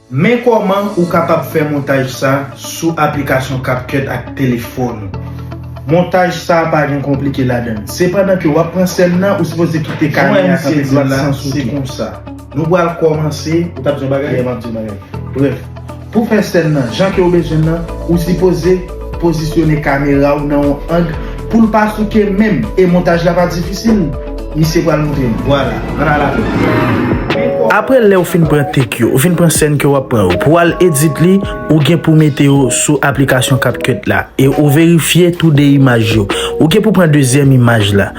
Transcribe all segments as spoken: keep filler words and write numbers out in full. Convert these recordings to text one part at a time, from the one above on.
Men kòman ou kapab fè montaj sa sou aplikasyon CapCut ak telefòn ou. Montaj sa pa gen konplike ladan l. Se pandan ke w ap pran sèn nan, ou sipoze kite kamera kanpe dwat san sote. Se konsa. Nou pral kòmanse. Ou t ap di yon bagay? Yeah, m ap di yon bagay. Brèf, pou fè sèn nan, jan ke w bezwen nan, ou sipoze pozisyone kamera w nan yon ang pou l pa souke menm. E montaj la pa difisil. Misye pral montre nou. Vwala, ann al avè m. Apre lè w fin pran take yo, ou fin pran sèn ke w ap pran yo, pou w al edit li, ou gen pou mete yo sou aplikasyon CapCut la. E ou verifye tou de imaj yo. Ou gen pou pran dezyèm imaj la.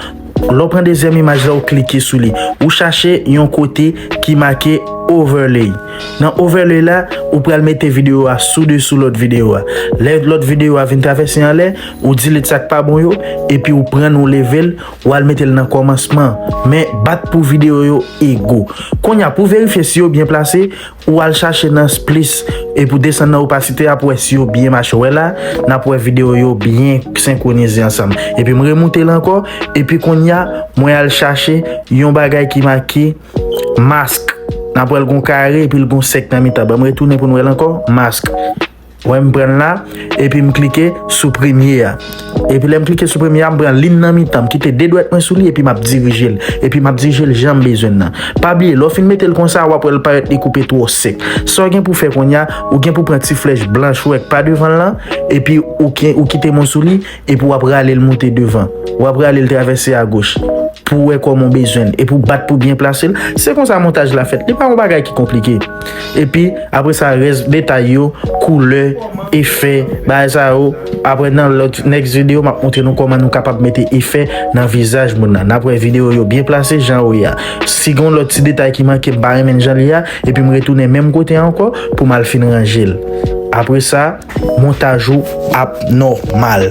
Lè w pran dezyèm imaj la, ou klike sou li. Ou chache yon kote ki make overlay. Nan overlay la, ou pral mete videyo a sou desou lòt videyo a. Lè lòt videyo a vin travèse anlè, ou delete sa k pa bon yo, epi ou pran l, ou leve l, ou al mete l nan kòmansman. Men bat pou videyo yo ego. Kounye a, pou verifye si yo byen plase, ou al chache nan split, epi w desann nan opasite a pou wè si yo byen mache. Wè la, n ap wè videyo yo byen senkwonize ansanm. Epi m remoute l ankò, epi kounye a, mwen al chache yon bagay ki make mask. N ap wè l gon kare, epi l gon sèk nan mitan. Ban m retounen pou n wè l ankò, mask. Wè m pran l la, epi m klike sou premye a. Epi lè m klike sou premye a, m pran lin nan mitan, m kite de dwèt mwen sou li, epi m ap dirije l. Epi m ap dirije l jan m bezwen l nan. Pa bliye, lè w fin mete l konsa, w ap wè l parèt li koupe twò sèk. Sa w gen pou fè kounye a, ou gen pou pran ti flèch blanch ou wè k pa devan l lan, epi ou, ou kite men w sou li, epi w ap rale l moute devan. W ap rale l travèse agoch. Pou w wè kòman w bezwen l, epi w bat pou byen plase l. Se konsa montaj la fèt. Li pa yon bagay ki konplike. Epi, apre sa, rès detay yo, koulè, efè, bagay sa yo. Apre, nan lòt next video, m ap montre nou kòman nou kapab mete efè nan vizaj moun nan. N ap wè videyo yo byen plase jan yo ye a. Si gen yon lòt ti detay ki manke, m pa renmen jan l ye a, epi m retounen menm kote a ankò pou m al fin ranje l. Apre sa, montaj ou ap nòmal.